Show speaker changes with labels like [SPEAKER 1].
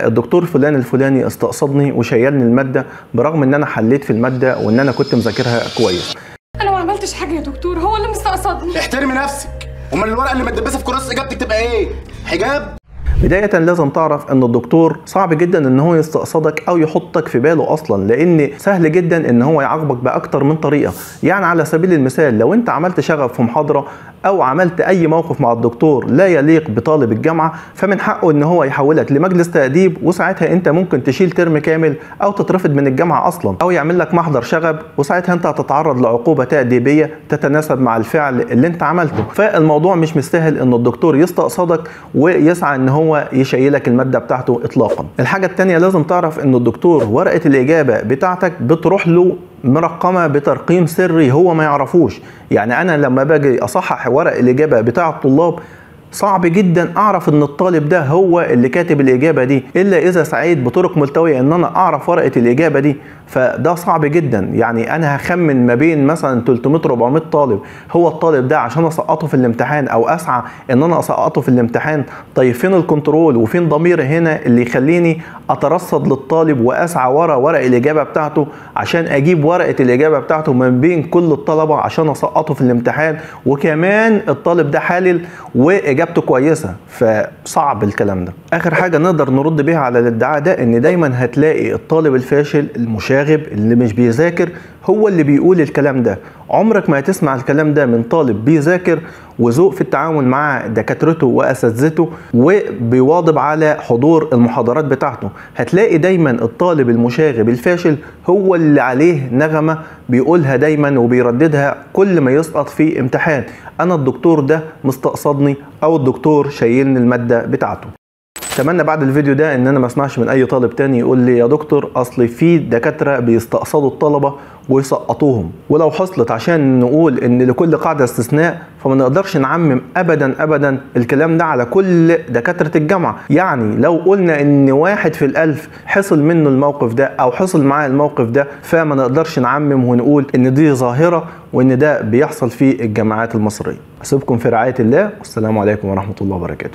[SPEAKER 1] الدكتور فلان الفلاني استقصدني وشيلني المادة برغم ان انا حليت في المادة وان انا كنت مذاكرها كويس.
[SPEAKER 2] انا ما عملتش حاجة يا دكتور، هو اللي مستقصدني.
[SPEAKER 3] احترمي نفسك، امال الورقة اللي متدبسه في كراسة اجابتك تبقى ايه؟ حجاب؟
[SPEAKER 1] بداية لازم تعرف ان الدكتور صعب جدا ان هو يستقصدك او يحطك في باله اصلا، لان سهل جدا ان هو يعاقبك باكتر من طريقة. يعني على سبيل المثال لو انت عملت شغب في محاضرة او عملت اي موقف مع الدكتور لا يليق بطالب الجامعة، فمن حقه ان هو يحولك لمجلس تأديب، وساعتها انت ممكن تشيل ترم كامل او تترفض من الجامعة اصلا، او يعمل لك محضر شغب، وساعتها انت هتتعرض لعقوبة تأديبية تتناسب مع الفعل اللي انت عملته. فالموضوع مش مستاهل ان الدكتور يستقصدك ويسعى ان هو يشيلك المادة بتاعته اطلاقا. الحاجة التانية لازم تعرف ان الدكتور ورقة الاجابة بتاعتك بتروح له مرقمة بترقيم سري هو ما يعرفوش. يعني انا لما باجي اصحح ورق الاجابة بتاع الطلاب صعب جدا اعرف ان الطالب ده هو اللي كاتب الاجابة دي، الا اذا سعيت بطرق ملتويه ان انا اعرف ورقة الاجابة دي، فده صعب جدا. يعني انا هخمن ما بين مثلا 300 400 طالب هو الطالب ده عشان اسقطه في الامتحان او اسعى ان انا اسقطه في الامتحان. طيب فين الكنترول وفين ضميري هنا اللي يخليني اترصد للطالب واسعى ورا ورق الاجابة بتاعته عشان اجيب ورقة الاجابة بتاعته من بين كل الطلبة عشان اسقطه في الامتحان، وكمان الطالب ده حالل واجابته كويسة؟ فصعب الكلام ده. اخر حاجة نقدر نرد بيها على الادعاء ده ان دايما هتلاقي الطالب الفاشل المشاغب اللي مش بيذاكر هو اللي بيقول الكلام ده. عمرك ما هتسمع الكلام ده من طالب بيذاكر وذوق في التعامل مع دكاترته واساتذته وبيواظب على حضور المحاضرات بتاعته. هتلاقي دايما الطالب المشاغب الفاشل هو اللي عليه نغمة بيقولها دايما وبيرددها كل ما يسقط في امتحان: انا الدكتور ده مستقصدني او الدكتور شايلني المادة بتاعته. اتمنى بعد الفيديو ده ان انا ما اسمعش من اي طالب تاني يقول لي يا دكتور اصل في دكاترة بيستقصدوا الطلبة ويسقطوهم. ولو حصلت عشان نقول ان لكل قاعدة استثناء، فما نقدرش نعمم ابدا ابدا الكلام ده على كل دكاترة الجامعة. يعني لو قلنا ان 1 في 1000 حصل منه الموقف ده او حصل معاه الموقف ده، فما نقدرش نعمم ونقول ان دي ظاهره وان ده بيحصل في الجامعات المصرية. اسيبكم في رعاية الله، والسلام عليكم ورحمة الله وبركاته.